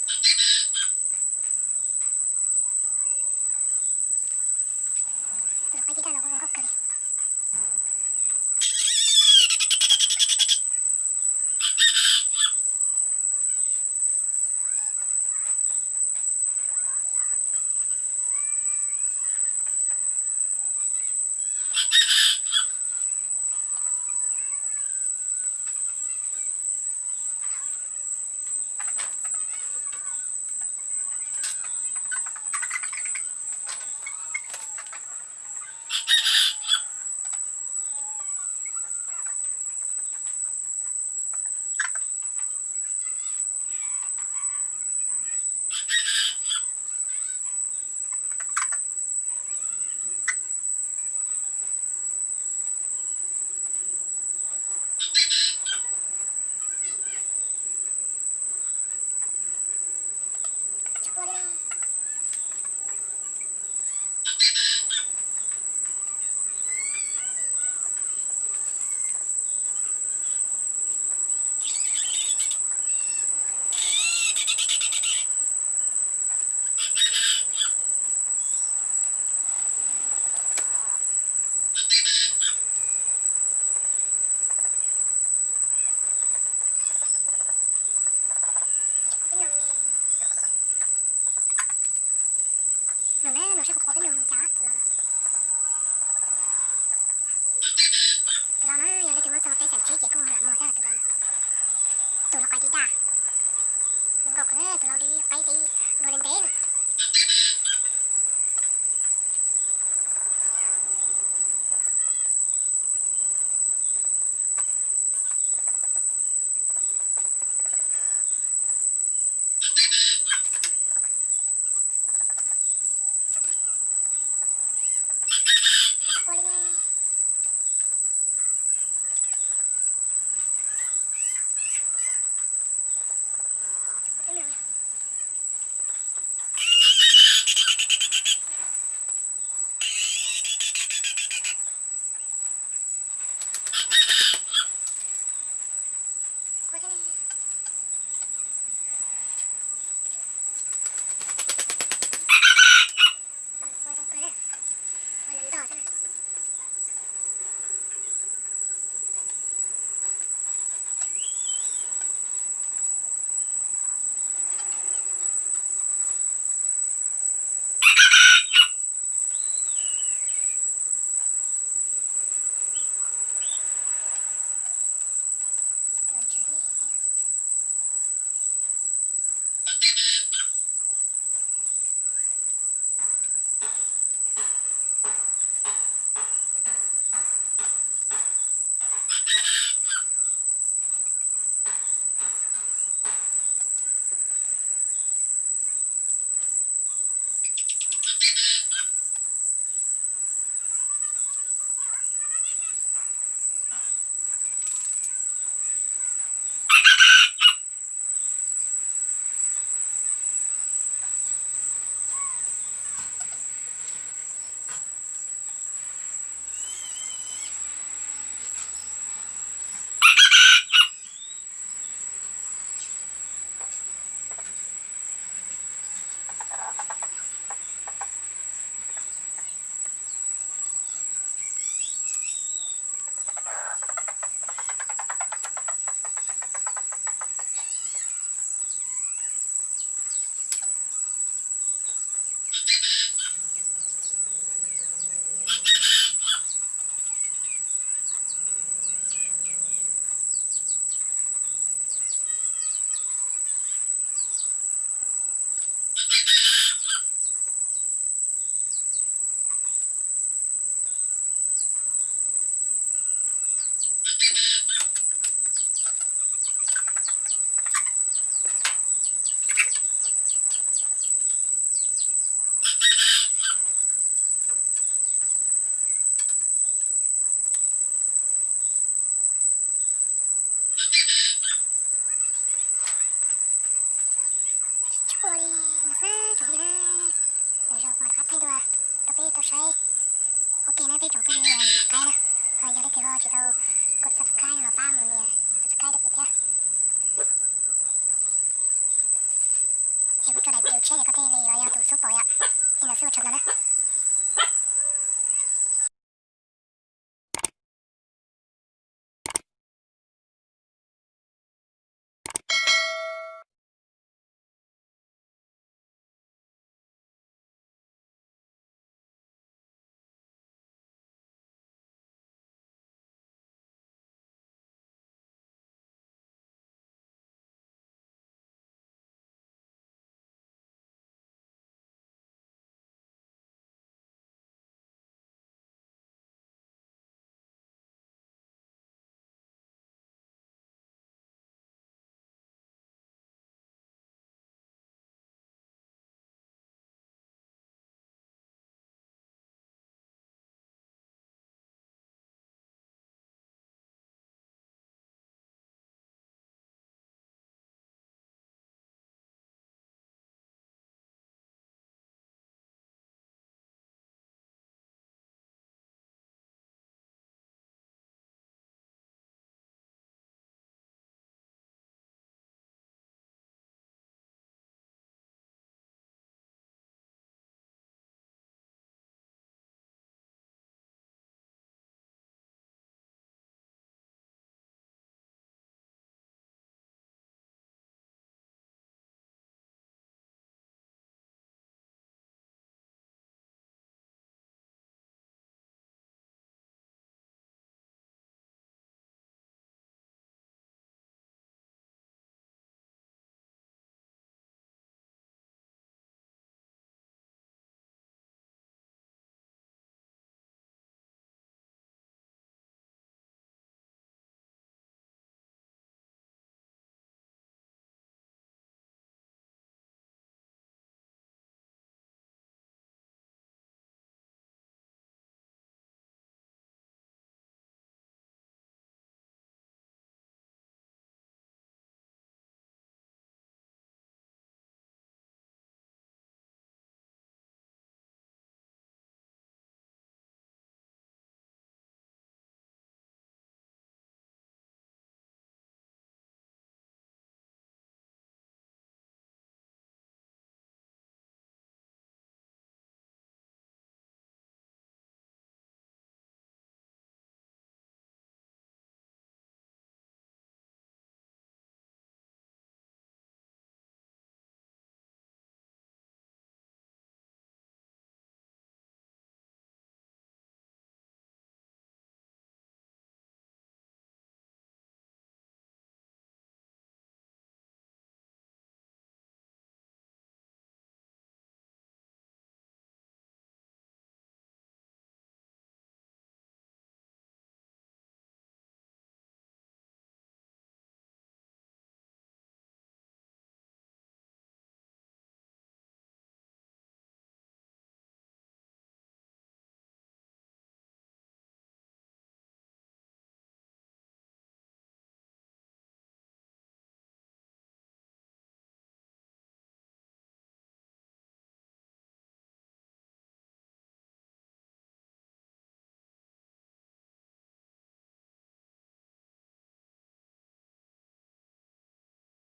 Tus lau qaib tib daj no kuj zoo nkauj kawg li. Mloog na, mloog saib kuv quaj peb mloog cas tus lau no. Tus lau no yog leej twg muab txog peb xam tseeb ces kuj lam muag thiab tus lau no. Tus lau qaib tib daj. Zoo nkauj kawg, tus lau qaib tib dua li ntev na. Tsis ua li, no xwb tsoom phooj ywg na, lwm zaus mam rov qab thaij dua rau peb tau saib. Ok na peb tsoom phooj ywg qaib na, yog leej twg ho tsis tau kov subscribe los pab mus nias subscribe rau kuv thiab. Saib koj thiaj li yuav yog tus xub pom yom. Li ntawd xwb ua tsaug ntau na.